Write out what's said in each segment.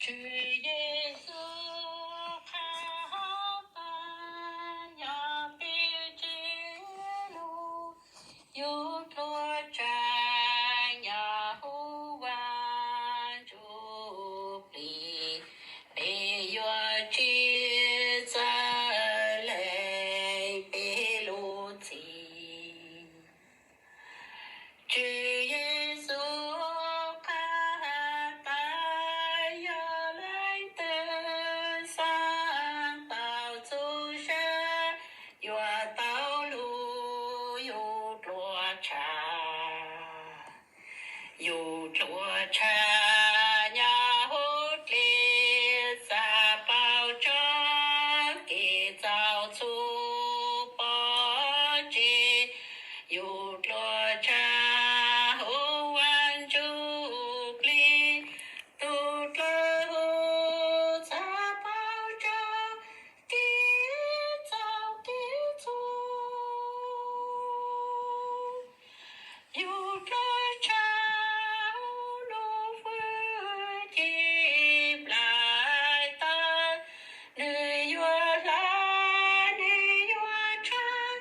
Tswv Yexus qhab qab tas, yog peb tsev lug yug dluag tshaj, yog hu Vaaj Ntsuj Plig, peb yuav tsi txawj lees peb lub txim. Tswv Yexus qhab qab tas, yog leej twg xaav tau txuj sa, yuav tau lug yug dluag tshaj. Yug dluag tshaj nyob huv dlej, txav paub tso kev txaus txuj pov tseg. Yug dluag tshaj huv Vaaj Ntsuj Plig, tug dlawg huv txav paub tso kev txaus kev txuj. Yug dluag tshaj huv lub fwj ceg nplai tawv, nwg yuav hlawv, nwg yuav tshawb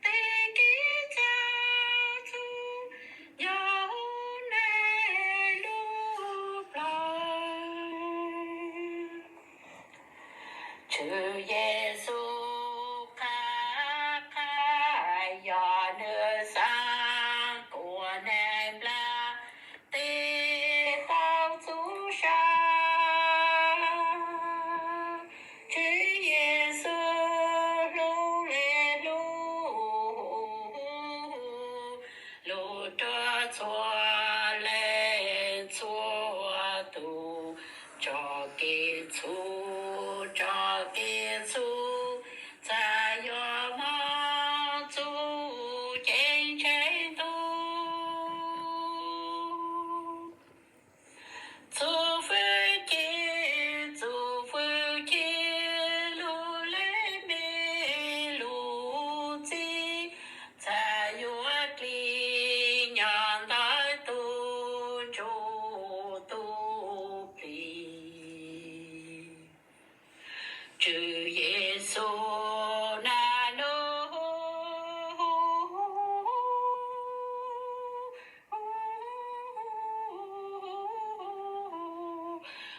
tej kev txaus txuj nyob huv nej lub plawv. Tswv Yexus qhab qab, yog nwg xaav kuas neeg nplaj teb tau txuj sa. Tswv Yexus hlub le hlub lug rua txhua leej txhua tug, tso kev txhum, tso kev txhum, txawm yuav moog txug ceeb tsheej ntuj. Txuj fwj ceg, txuj fwj ceg lug le mej lug txib, txawm yuav dlig nyob ntawm tug ntsuj tug plig. Tswv Yexus nab nub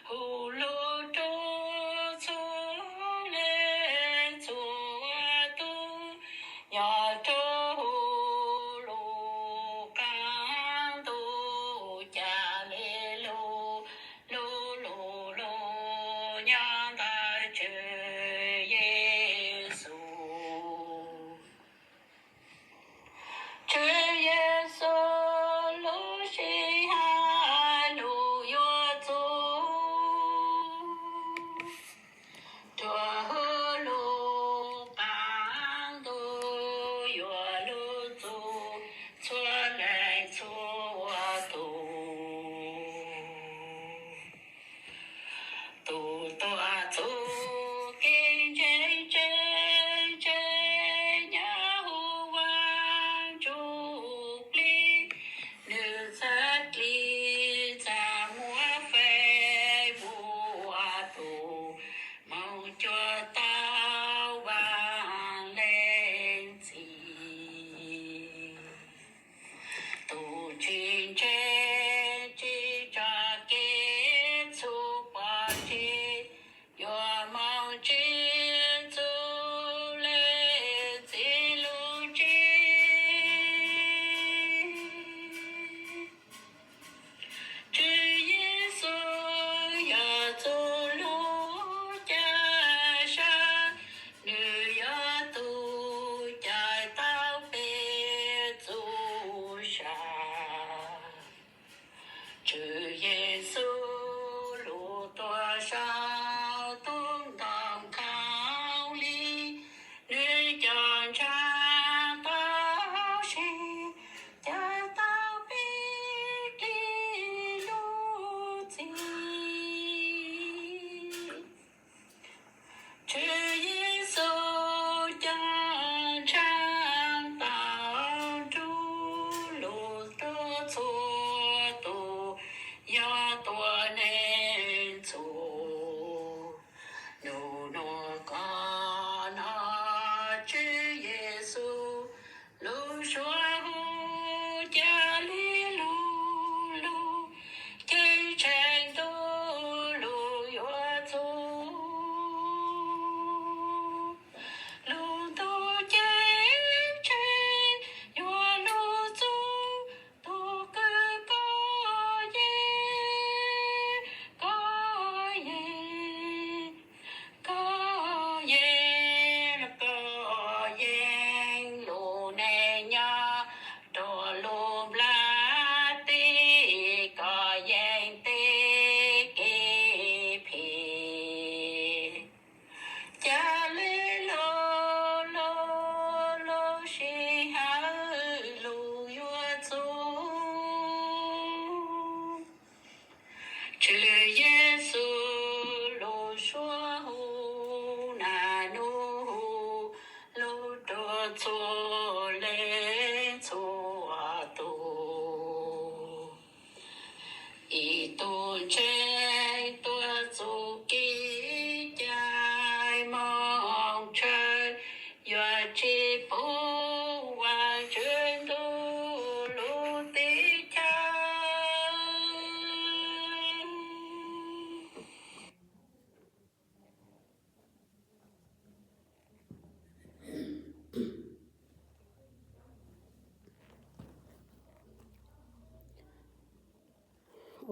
hu lug rua txhua leej txhua tug, nyob rua huv lub qaab ntuj, ca le lug lug lug lug nyob ntawm Tswv Yexus. Tswv Yexus lub sij hawm lug yuav txug, rua huv lub qaab ntuj yuav lug txug txhua leej txhua tug. Tug tuav txuj kev ntseeg tseeb tseeb nyob huv Vaaj Ntsuj Plig, nwg txawj dlig txawj muab feem muaj tug moog cuag tau Vaaj Leej Txiv. Tug tsi ntseeg tsi tso kev txhum pov tseg, yuav moog tsim txug leej txiv lub tsev. Tswv Yexus yog txuj lug ca sab, nwg yog tug ca tau peb txuj sa. Tswv Yexus lug tuaj sau tub ntoo khaub lig, nwg coj ntshav tau sib, ca tau peb dlig lub txim. Tswv Yexus coj ntshav tau nrug lug rua txhua tug, yog tuav neeg txhum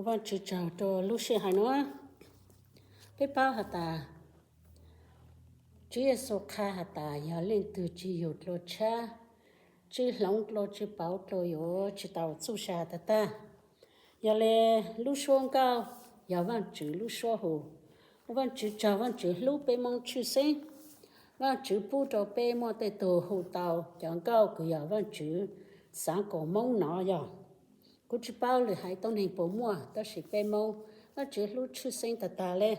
Ua Vajtswv tsaug rau lub sij hawm no. Peb paub has tas Tswv Yexus qha has tas yog leej twg tsis yug dlua tshab, tsis hloov dlua, tsis pauv dlua yuav tsis tau txuj sa tag tag. Yog le lub suab nkauj yog Vajtswv lub suab hu. Ua Vajtswv tsaug, Vajtswv hlub peb Moob tshwj xeeb. Vajtswv pub rau peb muaj tej tug hu tau cov nkauj kws yog Vajtswv xaav kom Moob nov yog. Kuv tsis paub lwm haiv tuab neeg puas muaj, tab sis peb Moob Vajtswv hlub tshwj xeeb tag tag le.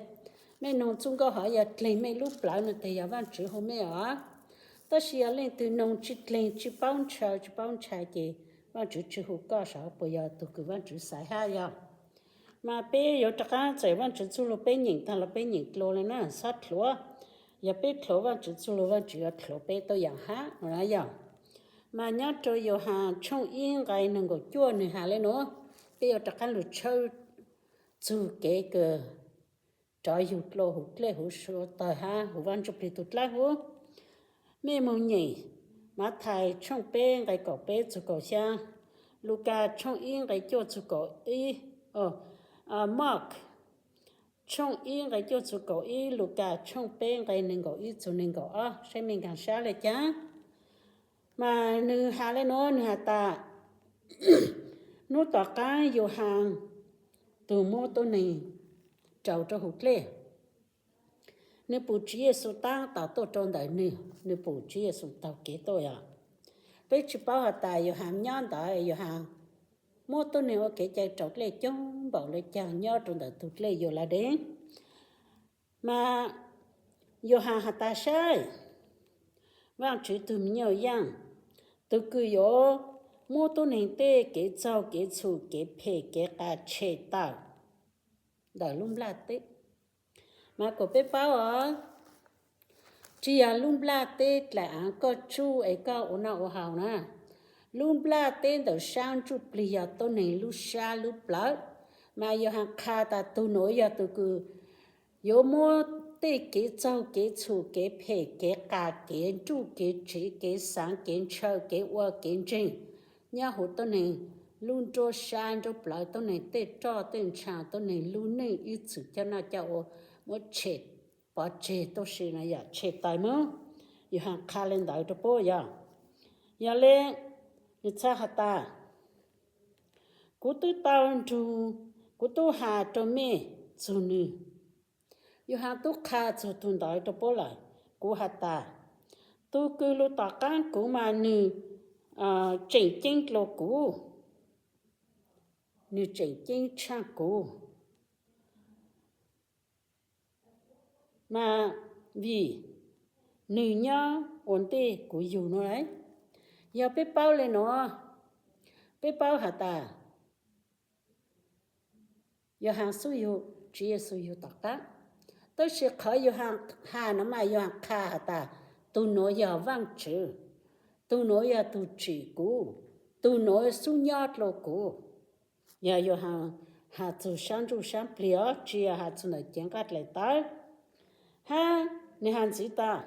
Mej noog txuj nkauj hov yog dleeg mej lub plawv no tes yog Vajtswv hu mej os. Tab sis yog leej twg noog tsis dleeg, tsis paub ntshaw, tsis paub ntshai ces Vajtswv tsis hu koj saib puas yog tug kws Vajtswv xaiv hab yog. Mas peb yuav rov qaab txais Vajtswv txuj lug, peb nyeem tag los peb nyeem dlua le na, xob dlhuav. Yog peb dlhuav Vajtswv txuj lug, Vajtswv yuav dlhuav peb tuab yaam hab no yog. Mas nyob rau Yauhas tshooj ib nqai nees nkaum cuaj nwg has le nuav, peb yuav rov qaab lug tshawb txug kev kws rov yug dlua huv dlej huv suav tawg hab huv Vaj Ntsujplig tug dlaab huv. Mej moog nyeem Mathais tshooj peb nqai kaum peb txug kaum xyaa, Lukas tshooj ib nqai cuaj txug kaum ib, Mark tshooj ib nqai cuaj txug kaum ib, Lukas tshooj peb nqai nees nkaum ib txug nees nkaum ob, saib mej nkaag sab le caag. Mas nwg has le nuav, nwg has tas, nub tom qaab Yauhas tug muab tuab neeg rau rau huv dlej, nwg pum Tswv Yexus taab tom tuaj rau ntawm nwg, nwg pum Tswv Yexus taug kev tuaj yog. Peb tsis paub has tas Yauhas nyob ntawd, Yauhas muab tuab neeg ua kev cai raus dlej coob npaum le caag nyob rau ntawm tug dlej Yauladeeb. Mas Yauhas has tas saib, Vaajtswv tug me nyuam yaaj, tug kws yuav muab tuab neeg tej kev txaug kev txhum kev phem kev qas tshem tawm ntawm lub nplaj teb. Mas kuas peb paub os, tsis yog lub nplaj teb dlaim aav koj tsuj es koj ua noj ua haus na. Lub nplaj teb ntawm sab ntsuj plig yog tuab neeg lub sab lub plawv. Mas Yauhas qha tas tug nuav yog tug kws yuav muab tej kev txaug kev txhum kev phem kev qas kev nruj kev tsiv kev xaav kev ntshaw kev ua kev ntseeg nyob huv tuab neeg lub nruab sab nruab plawv, tuab neeg tej roj tej ntsha, tuab neeg lub neej ib txwm coj noj coj ua, muab tshem pov tseg tuab si no yog tshem tawm moog. Yauhas qha le ntawd rau puab yog. Yog le, nwg txhaj has tas, kuv tub tau nrug, kuv tub has rau mej txug nwg. Yauhas tub qha txug tug ntawd rau puab lawm. Kuv has tas, tug kws lug tom qaab kuv mas nwg tseem ceeb dlua kuv, nwg tseem ceeb tshaaj kuv, mas vim nwg nyob ua ntej kuv yug no. Yog peb paub le nuav, peb paub has tas Yauhas xub yug Tswv Yexus yug tom qaab, tab sis qhov Yauhas has no mas Yauhas qha has tas, tug nuav yog Vaajtswv, tug nuav yog tug tsim kuv, tug nuav xub nyob dlua kuv. Yog Yauhas has txug sab ntsuj sab plig os, tsis yog has txug ntawm cev nqaj dlaim tawb. Hab nwg has ntxiv tas,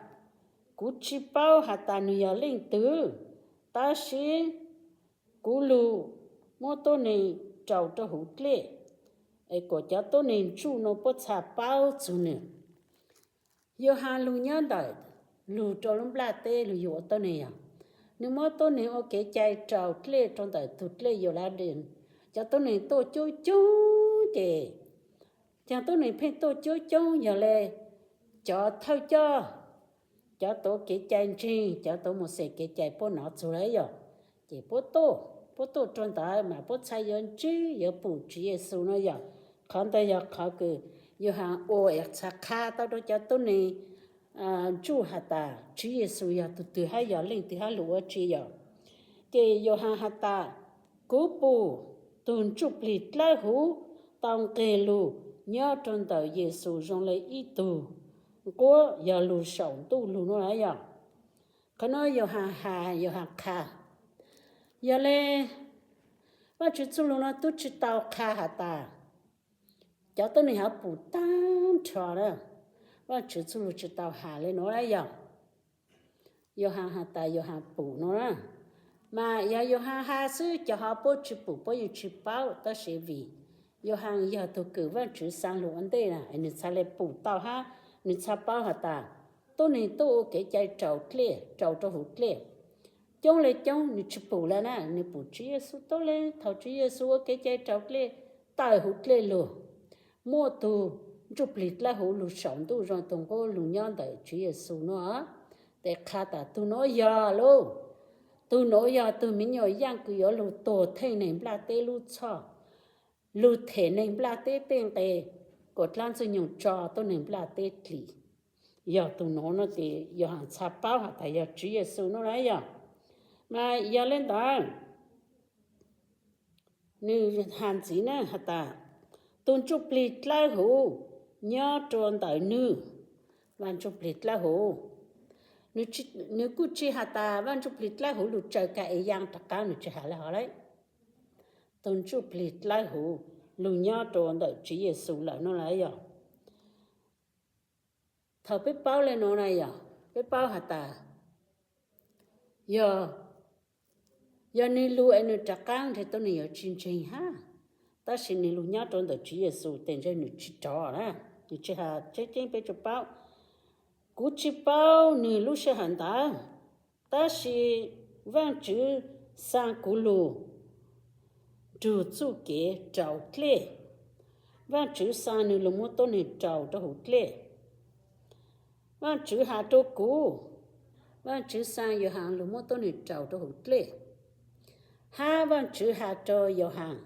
kuv tsis paub has tas nwg yog leej twg, tab sis kuv lug muab tuab neeg rau rau huv dlej, es kom cov tuab neeg ntsuj no puab txhaj paub txug nwg. Yauhas lug nyob ntawm, lug rau lub nplaj teb lug yug ua tuab neeg yog, nwg muab tuab neeg ua kev cai raus dlej rau ntawm tug dlej Yauladeeb. Cov tuab neeg tuaj coob coob ces, cov tuab neeg pheej tuaj coob coob yog le cov thawj coj, cov tuav kev cai ntseeg, cov tuav Mauxes kev cai puab nov txug lawm yog. Ces puab tuaj, puab tuaj rau ntawd mas puab txhaj yuav ntsib yuav pum Tswv Yexus no yog. Qhov ntawd yog qhov kws Yauhas ua es txhaj qha tau rau cov tuab neeg ntsuj has tas Tswv Yexus yog tug twg hab yog leej twg hab lug ua tsi yog. Ces Yauhas has tas, kuv pum tug ntsuj plig dlawb huv tau nqeg lug nyob rau ntawm Yexus zoo le ib tug nquab yog lug saum ntuj lug no yog. Qhov no Yauhas has, Yauhas qha. Yog le, Vaajtswv txuj lug no tub tsi tau qha has tas cov tuab neeg hov pum taag nrho na. Vaajtswv txuj lug tsi tau has le nuav yog. Yauhas has tas Yauhas pum no na. Mas yog Yauhas has xwb, cov hov puab tsi pum puab yeej tsi paub, tab sis vim Yauhas yog tug kws Vaajtswv xaa lug ua ntej na, nwg txhaj le pum tau hab nwg txhaj paub has tas tuab neeg tuaj ua kev cai raus dlej, raus rua huv dlej. Coob le coob nwg tsi pum le na, nwg pum Tswv Yexus tuab le. Thaus Tswv Yexus ua kev cai raus dlej, tawm huv dlej lug, muaj tug ntsuj plig dlawb huv lug saum ntuj zoo tug nqub lug nyob ntawm Tswv Yexus nuav, tes qha tas tug nuav yog lauj, tug nuav yog tug miv nyuas yaaj kws yuav lug tuag theej neeg nplaj teb lub txhoj, lug them neeg nplaj teb tej nqe, kuas dlaab Ntxwg Nyoog tso tuab neeg nplaj teb dlim. Yog tug nuav no tes Yauhas txhaj paub has tas yog Tswv Yexus nuav na yog. Mas yog le ntawd, nwg has ntxiv na has tas tug ntsuj plig dlawb huv nyob rua ntawm nwg, Vaaj Ntsuj Plig Dlawb Huv. Nwg kuj tsi has tas Vaaj Ntsuj Plig Dlawb Huv lug tsaws kag es yaa rov qaab, nwg tsi has le hov le. Tug ntsuj plig dlawb huv lug nyob rua ntawm Tswv Yexus lawm no lawm yog. Thaus peb paub le nuav na yog, peb paub has tas yog, yog nwg lug es nwg rov qaab ntshe tuab neeg yuav tsi ntseeg hab, tab sis nwg lug nyob rua ntawm Tswv Yexus tes ntshe nwg tsi rov na. Nwg tsi has tseeb tseeb, peb tsi paub. Kuv tsi paub nwg lub sij hawm ntawd, tab sis Vaajtswv xaa kuv lug nrug txuj kev raus dlej. Vaajtswv xaa nwg lug muab tuab neeg raus rua huv dlej. Vaajtswv has rua kuv, Vaajtswv xaa Yauhas lug muab tuab neeg raus rua huv dlej, hab Vaajtswv has rua Yauhas,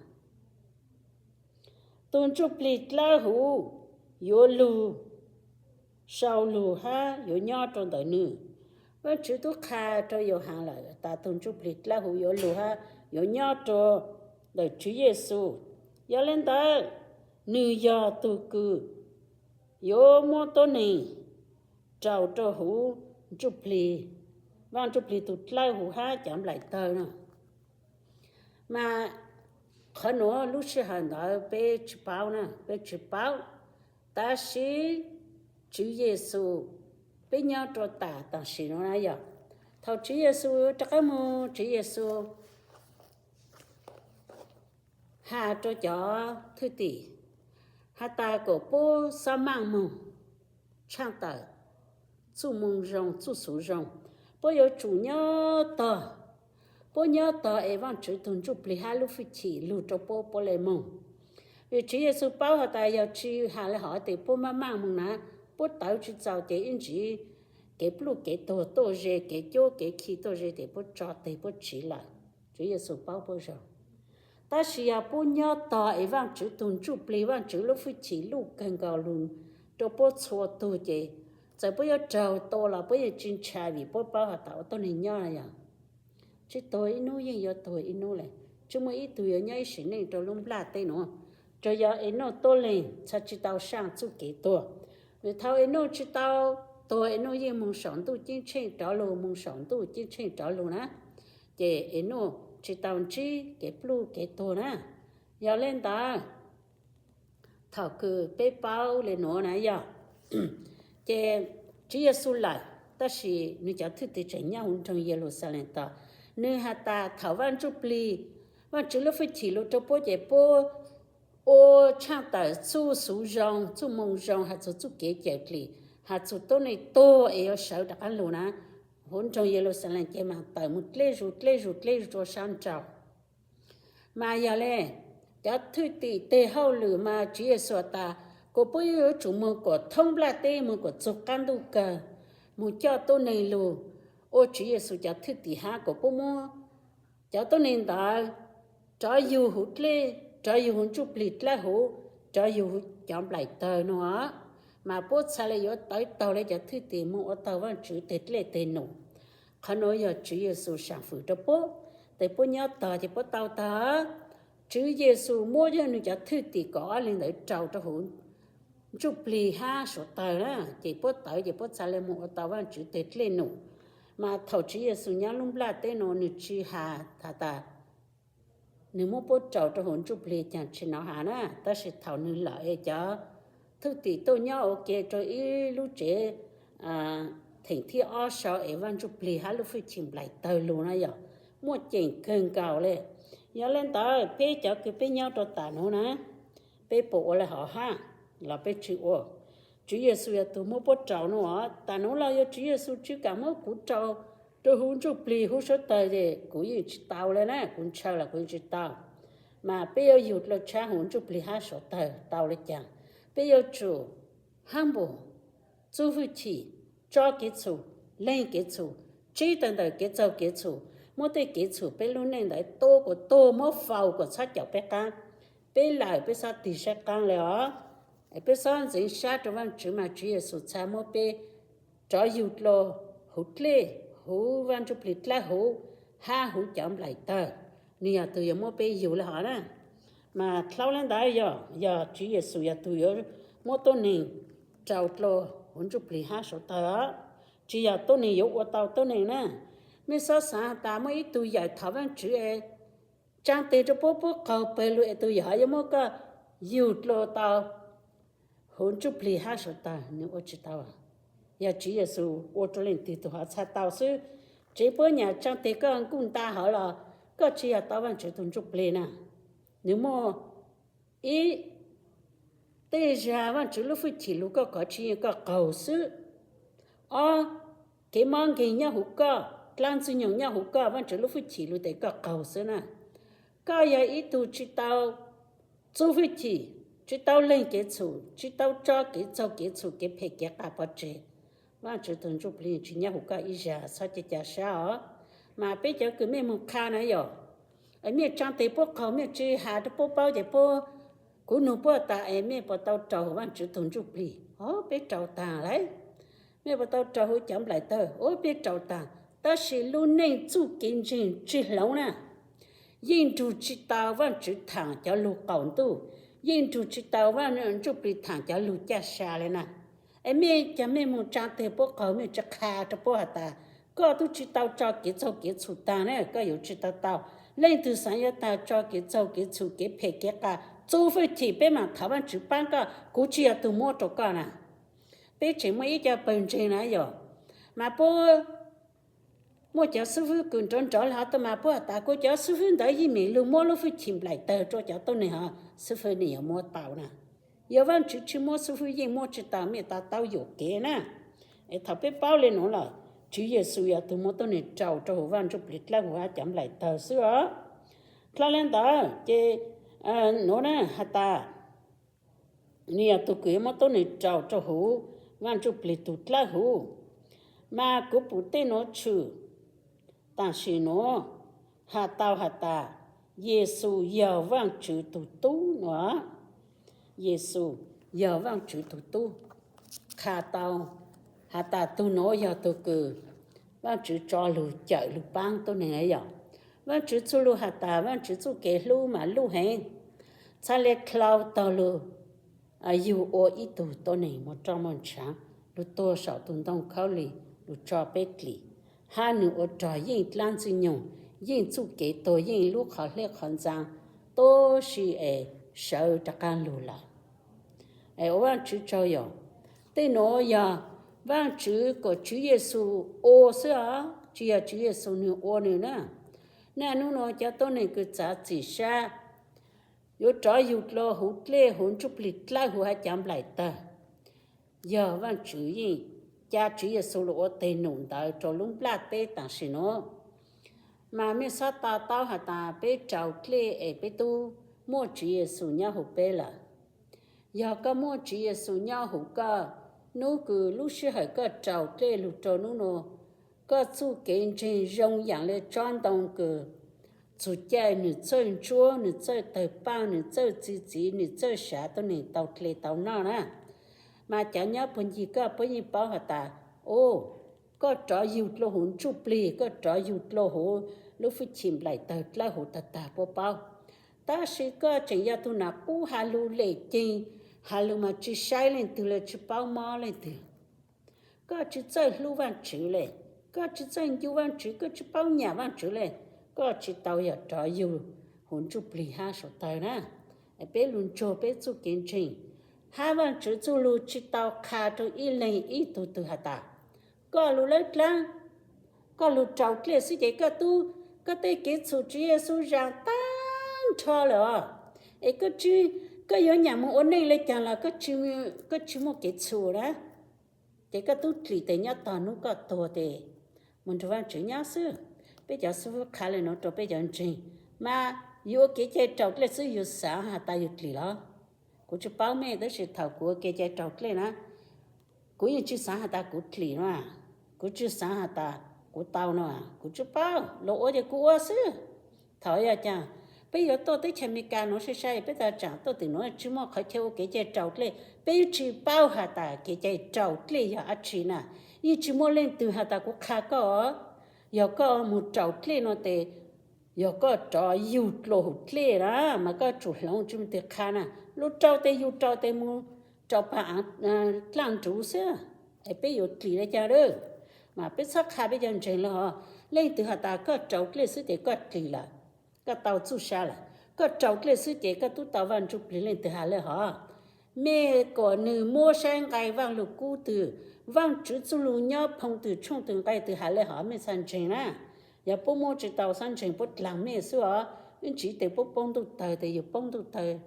tug ntsuj plig dlawb huv yuav lug sau lug hab yuav nyob rua ntawm nwg. Vaajtswv tub qha rua Yauhas lawm tas tug ntsuj plig dlawb huv yuav lug hab yuav nyob rua ntawm Tswv Yexus. Yog le ntawd, nwg yog tug kws yuav muab tuab neeg raus rua huv ntsuj plig, Vaaj Ntsuj Plig tug dlawb huv hab cov nplaim tawg no. Mas qhov nuav lub sij hawm ntawd peb tsi paub na, peb tsi paub, tab sis Tswv Yexus, peb nyob rua tam tam sim nuav na yog. Thaus Tswv Yexus rov qaab moog, Tswv Yexus has rua cov thwj tim has tas kom puab xob maaj moog tshaaj tawm txuj moo zoo, txuj xuv zoo. Puab yuav tsum nyob tog, puab nyob tog es Vaajtswv tug ntsuj plig hab lub fwj chim lug rua puab, puab le moog. Vim Tswv Yexus paub has tas yog tsi has le hov tes puab maaj maaj moog na, puab tawv tsi txaus ces ib ntsib kev pluj kev tuag tuaj ze, kev cuab kev khi tuaj ze tes puab tso teg puab tsiv lawm. Tswv Yexus paub puab zoo. Tab sis yog puab nyob tog es Vaajtswv tug ntsuj plig, Vaajtswv lub fwj chim luj kawg nkaus lug rua puab txhua tug ces txawm puab yuav raug tua los puab yeej tsi ntshaw vim puab paub has tas ua tuab neeg nyob yog tsi tuag ib nub yeej yuav tuag ib nub le. Tsi muaj ib tug yuav nyob ib sim neej rua lub nplaj teb nuav, tsuas yog Enauj tuab leeg txhaj tsi tau saaj txuj kev tuag. Vim thaus Enauj tsi tau tuag, Enauj yeej moog saum ntuj ceeb tsheej rov lug, moog saum ntuj ceeb tsheej rov lug na, ces Enauj tsi tau ntsib kev pluj kev tuag na. Yog le ntawd, thaum kws peb paub le nuav na yog, ces Tswv Yexus lawm, tab sis nwg cov thwj tim tseem nyob huv nroog Yeluxalees tog. Nwg has tas thaum Vaaj Ntsuj Plig, Vaajtswv lub fwj chim lug rua puab ces puab ua tshaaj tawm txuj xuv zoo, txuj moo zoo, has txug txuj kev cawm dlim, has txug tuab neeg tuag es yuav sawv rov qaab lug na. Huv nroog Yeluxalees ces mas tawm moog dleb zug dleb zug dleb zug rua sab nraud. Mas yog le, cov thwj tim teg hauj lwm mas Tswv Yexus has tas kom puab yuav tsum moog kuas thoob nplaj teb, moog kuas txug qaab ntuj kawg, moog coj tuab neeg lug ua Tswv Yexus cov thwj tim hab kom puab muab cov tuab neeg ntawd rov yug huv dlej, rov yug huv ntsuj plig dlawb huv, rov yug huv cov nplaim tawg no, mas puab txhaj le yuav tawv taug le cov thwj tim moog ua taug Vaajtswv teg dlej teg num. Qhov nuav yog Tswv Yexus saam fwm rua puab, tes puab nyob tog ces puab tau tog. Tswv Yexus muab yog nwg cov thwj tim kaum ob leeg ntawd rau rua huv ntsuj plig hab suav tawg na, ces puab tawv ces puab txhaj le moog ua tau Vaajtswv teg dlej num. Mas thaum Tswv Yexus nyob lub nplaj teb nuav nwg tsi has has tas nwg muab puab rau rua huv ntsuj plig caag tsi nov has na, tab sis thaum nwg lawm es cov thwj tim tuaj nyob ua ke rua ib lub tsev theem thib ob sau es Vaaj Ntsuj Plig hab lub fwj chim nplaim tawg lug na yog muaj ceem kawg nkaus le. Yog le ntawd peb cov kws peb nyob rua tam nuav na, peb puas ua li hov hab los peb tsi ua? Tswv Yexus yog tug muab puab rau nuav. Tas nuav los yog Tswv Yexus tsi kam muab kuv rau rua huv ntsuj plig huv suav tawg ces kuv yeej tsi tau le na, kuv ntshaw los kuv yeej tsi tau. Mas peb yuav yug dlua tshab huv ntsuj plig hab suav tawg tau le caag? Peb yuav tsum humble, txuj hwj chim, tso kev txhum, leeg kev txhum, tsib tawg ntawm kev txaug kev txhum, muab tej kev txhum peb lub neej ntawd tua kuas tuag, muab faus kuas txhob caum peb qaab. Peb lawm peb xob tig saib qaab le os. Peb xob ntxeev sab rua Vaajtswv mas Tswv Yexus txhad muab peb rov yug dlua huv dlej, huv Vaaj Ntsuj Plig dlawb huv, hab huv cov nplaim tawg. Nwg yog tug yuav muab peb yug le hov na. Mas dlhau le ntawd yog, yog Tswv Yexus yog tug yuav muab tuab neeg rau dlua huv ntsuj plig hab suav tawg, tsi yog tuab neeg yuav ua tau tuab neeg na. Mej xob xaav tas muaj ib tug yawm thov Vaajtswv es tsaa teg rua puab puab qaug pawg lug es tug yawm hov yuav muab koj yug dlua tau huv ntsuj plig hab suav tawg, nwg ua tsi tau. Yog Tswv Yexus ua rua leej twg tug hov txhad tau xwb. Tsev puab nyam tsaa teg koj nkuj nta hov los koj tsi yog tau Vaajtswv tug ntsuj plig na. Nwg muaj ib tej zag Vaajtswv lub hwj chim lug koj kom tsi yeej koj qaug xwb. Ob, kev mob nkeeg nyob huv koj, dlaab ntxwg nyoog nyob huv koj, Vaajtswv lub hwj chim lug tes koj qaug xwb na. Koj yog ib tug tsi tau txuj hwj chim, tsi tau leeg kev txhum, tsi tau tso kev txaug kev txhum kev phem kev qas pov tseg, Vaajtswv tug ntsuj plig tsi nyob huv koj ib zag, txhob ca ca sab os. Mas peb cov kws mej moog qha na yog, mej tsaa teg puab qaug mej tsi has rua puab paub ces puab, kuv nug puab tas es mej puas tau raug Vaajtswv tug ntsuj plig? Ob, peb raug taag lauj. Mej puas tau raug huv cov nplaim tawg? Ob, peb raug taag. Tab sis lub neej txuj kev ntseeg tsi hloov na, yeej nrug tsi tau Vaajtswv thaam cov lug qaum ntuj, yeej nrug tsi tau Vaaj Ntsuj Plig thaam cov lug caj sa le na. Es mej cov mej moog tsaa teg puab qaug mej tsi qha rua puab has tas, koj tub tsi tau tso kev txaug kev txhum taag na, koj yuav tsi tau tau. Leej twg xaav yuav taag tso kev txaug kev txhum kev phem kev qas, txuj hwj chim peb maam thov Vaajtswv paab koj, kuv tsi yog tug muab rua koj na. Peb tseem muaj ib co pawg ntseeg na yog, mas puab muaj cov xib fwb kws nrov nrov le hov tau mas puab has tas kuv cov xib fwb ntawd yeej meem lug muab lub hwj chim nplaim tawg rua cov tuab neeg hov, xib fwb nwg yuav muab tau na. Yog Vaajtswv tsi muab xib fwb yeej muab tsi tau, mej to taub yuam kev na. Es thaum peb paub le nuav lawm, Tswv Yexus yog tug muab tuab neeg rau rua huv Vaaj Ntsuj Plig dlawb huv hab cov nplaim tawg xwb os. Dlhau le ntawd ces nuav na has tas, nwg yog tug kws yuav muab tuab neeg rau rua huv Vaaj Ntsuj Plig tug dlawb huv. Mas kuv pum tej nuav tshwm, tam sim nuav has tau has tas, Yexus yog Vaajtswv tug tub nuav. Yexus yog Vaajtswv tug tub. Qha tau has tas tug nuav yog tug kws Vaajtswv tso lug cawm lug paab tuab neeg yog. Vaajtswv txuj lug has tas Vaajtswv txuj kev hlub mas luj heev, txhad le dlhau taug lug yug ua ib tug tuab neeg muaj roj muaj ntshaav, lug tuag saum tug ntoo khaub lig, lug tso peb dlim, hab nwg ua rog yeej dlaab ntxwg nyoog, yeej txuj kev tuag, yeej lub qhov hleb qhov ntxaa, tuab si es sawv rov qaab lug lawm. Es ua Vaajtswv tsaug yog, tej nuav yog Vaajtswv kom Tswv Yexus ua xwb os, tsi yog Tswv Yexus nwg ua nwg na. Naj nub nuav cov tuab neeg kws txav txim sab yuav rov yug dlua huv dlej huv ntsuj plig dlawb huv hab cov nplaim tawg, yog Vaajtswv yeej ca Tswv Yexus lug ua teg num ntawd rua lub nplaj teb tam sim nuav. Mas mej xob to taub has tas peb raug dlej es peb tub muaj Tswv Yexus nyob huv peb lawm. Yog koj muaj Tswv Yexus nyob huv koj, nub kws lub sij hawm koj raug dlej lug rua nub nuav, koj txuj kev ntseeg zoo yaam le tsob ntoo kws txug caij nwg txawj ntsuab, nwg txawj tawg paaj, nwg txawj txi txiv, nwg txawj sav tuab neeg tau dle tau noj na. Mas cov nyob puag ncig koj puab yeej paub has tas, o, koj rov yug dlua huv ntsuj plig, koj rov yug dlua huv lub hwj chim nplaim tawg dlawb huv tag tag puab paub. Tab sis koj tseem yog tug nam qub has lug lem ceeg, has lug mas tsi saib leej twg le, tsi paub mob leej twg. Koj tsi txawj hlub Vaajtswv le, koj tsi txawj ncu Vaajtswv, koj tsi paub nyam Vaajtswv le, koj tsi tau yog rov yug huv ntsuj plig hab suav tawg na. Peb lug ntsuag peb txuj kev ntseeg, hab Vaajtswv txuj lug tsi tau qha rua ib leeg ib tug tug has tas, koj lug lawb dlaab, koj lug raug dlej xwb ces koj tub, koj tej kev txhum Tswv Yexus zaam tag nrho lawm os. Es koj tsi Koj yuav nyam mus ua neej le caag los koj tsi muaj kev txhum na, ces koj tub dlim tes nyob tog hnub koj tuag tes mus nrug Vaajtswv nyob xwb. Peb cov xib fwb qha le nuav rua peb cov ntseeg, mas yug ua kev cai raus dlej xwb yug xaav has tas yug dlim los? Kuv tsi paub mej, tab sis thaum kuv ua kev cai raus dlej na, kuv yeej tsi xaav has tas kuv dlim no, kuv tsi xaav has tas kuv tau no, kuv tsi paub, luas ua ces kuv ua xwb. Thaum yog caag, peb yuav tuaj teb chaws Amelikas nuav sai sai, peb tau tsaam tuaj tim nuav tsi muaj qhov chaw ua kev cai raus dlej, peb yeej tsi paub has tas kev cai raus dlej yog dlaab tsi na. Yeej tsi muaj leej twg has tas kuv qha koj, yog koj mus raus dlej no tes, yog koj rov yug dlua huv dlej na, mas koj tsum hloov tsi muaj leej twg qha na. Lug rau tes yug rau tes mus rau paag dlaaj nruv xwb, es peb yuav dlim le caag lawm? Mas peb txhob qha peb cov ntseeg le hov. Leej twg has tas koj raus dlej xwb ces koj dlim lawm, koj tau txuj sa lawm, koj raus dlej xwb ces koj tub tau Vaaj Ntsuj Plig leej twg has le hov? Mej kuas nwg muab saib nqai Vaaj Lug Kub twg, Vaajtswv txuj lug nyob phoo twg tshooj twg nqai twg has le hov mej txhaj ntseeg na. Yog puab muab tsi tau txhob ntseeg, puab dlaag mej xwb os. Ib ntsis tes puab poob ntuj tawg tes yug poob ntuj tawg,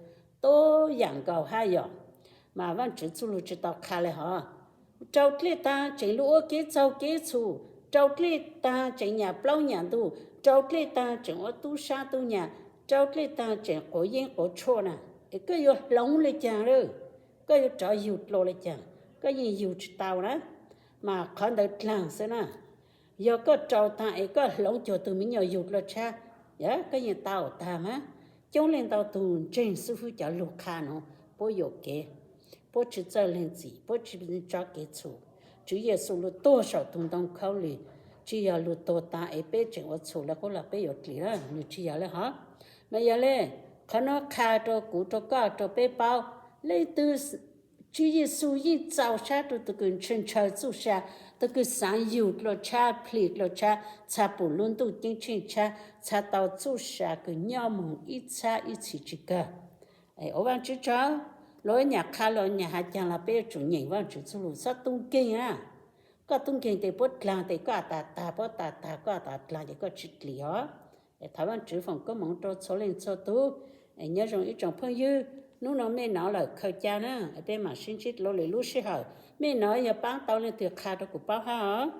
tub yaam nkaus hab yog, mas Vaajtswv txuj lug tsi tau qha le hov. Raus dlej taag tseem lug ua kev txaug kev txhum, raus dlej taag tseem nyam plaub nyam ntug, raus dlej taag tseem ua tub sab tub nyam, raus dlej taag tseem quav yeeb quav tshuaj na, es koj yuav hloov le caag lawm? Koj yuav rov yug dlua le caag? Koj yeej yug tsi tau na, mas qhov ntawd dlaag xwb na. Yog koj raus taag es koj hloov cuag tug me nyuam yug dlua tshab, koj yeej tau taag mas. Coob leej ntau tug ntseeg xib fwb cov lug qha nuav puab yuam kev, puab tsi txawj lees txim, puab tsi tso kev txhum. Tswv Yexus lug tuag saum tug ntoo khaub lig, tsi yog lug tuag taag es peb tseem ua txhum le qub los peb yuav dlim na, nwg tsi yog le hov. Mas yog le, qhov nuav qha rua kuv rua koj rua peb paub, leej twg, Tswv Yexus yeej txaus sab rua tug kws ntshaw ntshaw txuj sa, tug kws xaav yug dlua tshab, plig dlua tshab, txha pum lub ntuj ceeb tsheej tshab, txha tau txuj sa kws nyob moog ib txhab ib txhis tsi kawg. Ua Vaajtswv tsaug, luas nyam qha luas nyam has caag los peb yuav tsum nyeem Vaajtswv txuj lug, txhob tub nkeeg na. Koj tub nkeeg tes puab dlaag tes koj tas tag, puab tas tag koj tas dlaag ces koj tsi dlim os. Thov Vaajtswv foom koob moov rua txhua leej txhua tug. Nyob zoo ib tsoom phooj ywg, hnub no mej nov lawm khaws ca na, peb mam sib ntsib dlua lwm lub sij hawm. Mej nov yog paab tau leej twg qha rua kuv paub hab os.